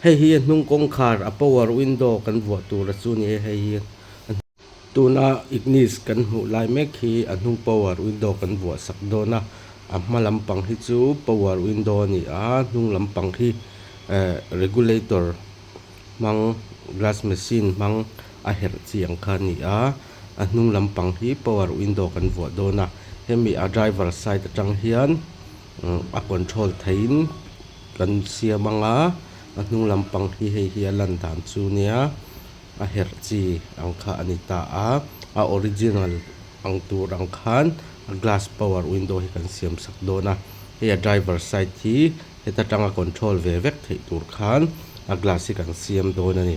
Hei hi a hnung kawngkhar a power window kan vuah tur a chu ni e hei hi tuna ignis kan hmuh lai mek hi a hnung power window kan vuah sak dawn a a hma lampang hi chu power window a ni a hnung lampang hi eh regulator hmang glass machine hmang a herh chi ang kha a ni a a hnung lampang hi power window kan vuah dawn a hemi a driver side atang hian a control theihin kan siam ang a a hnung lampang hi hei hi a lan dan chu nia a herh chi ang kha a ni ta a a original ang tur ang khan a glass power window hi kan siam sak dawn a hei a driver side hi heta tanga control ve vek theih tur khan a glass hi kan siam dawn a ni.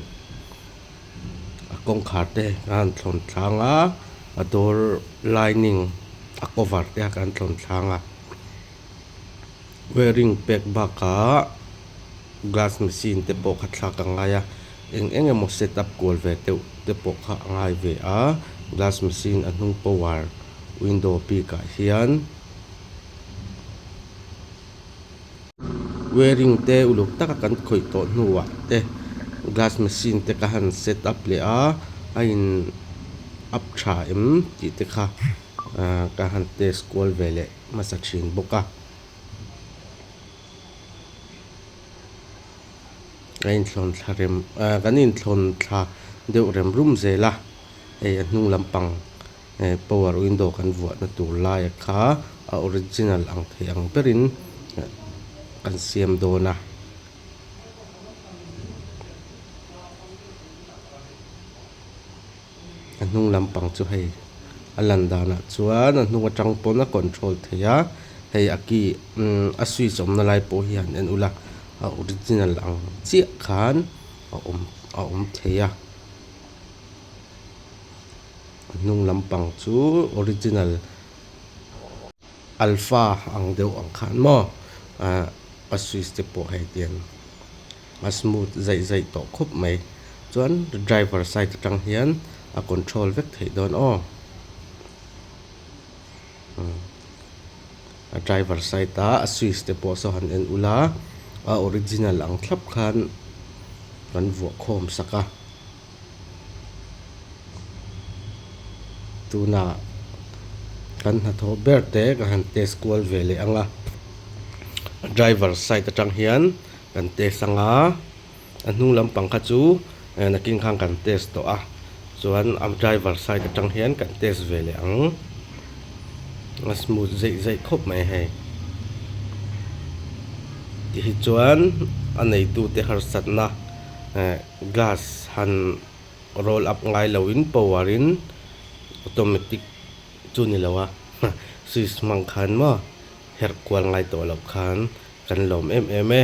A kawngkhar te a han thlawn thlang a a door lining a cover te a kan thlawn thlang a wiring pek bakah glass machine te pawh kha thlak a ngai a eng eng emaw set up kual ve deuh te pawh kha a ngai ve a glass machine a hnung power window bikah hian. Wiring te uluk taka kan khawih tawh hnuah te glass machine te ka han set up leh a a in up tha em tih te kha ahh ka han test kual ve leh hmasa thin bawk a. A inthlawn thla rem ahh kan inthlawn thla deuh rem rum zel a hei a hnung lampang eh power window kan vuahna tur laia kha a original ang thei ang berin kan siam dawn a. A hnung lampang chu hei a lan danah chuan a hnung atang pawn a control thei a hei a key umm a switch awmna lai pawh hi han en ula a original ang chiah khan a awm a awm thei a. A hnung lampang chu original alpha ang deuh ang khan maw ah a switch te pawh hei tiang a smooth zaih zaih tawh khawp mai chuan driver side atang hian a control vek theih dawn aw a driver side a a switch te pawh saw han en ula a original ang thlap khan kan vuah khawm sak a. Tunah kan hnathawh ber te ka han test kual ve leh ang a driver side atang hian kan test ang a a hnung lampang kha chu nakin khan kan test tawh a chuan a driver side atang hian kan test ve leh ang a smooth zeih zeih khawp mai hei tihi chuan a neitute harsatna eh. Glass han roll up ngai lo in power in automatic chu ni lo a switch hmang khan maw herh kual ngai tawh loh khan kan lawm em em e.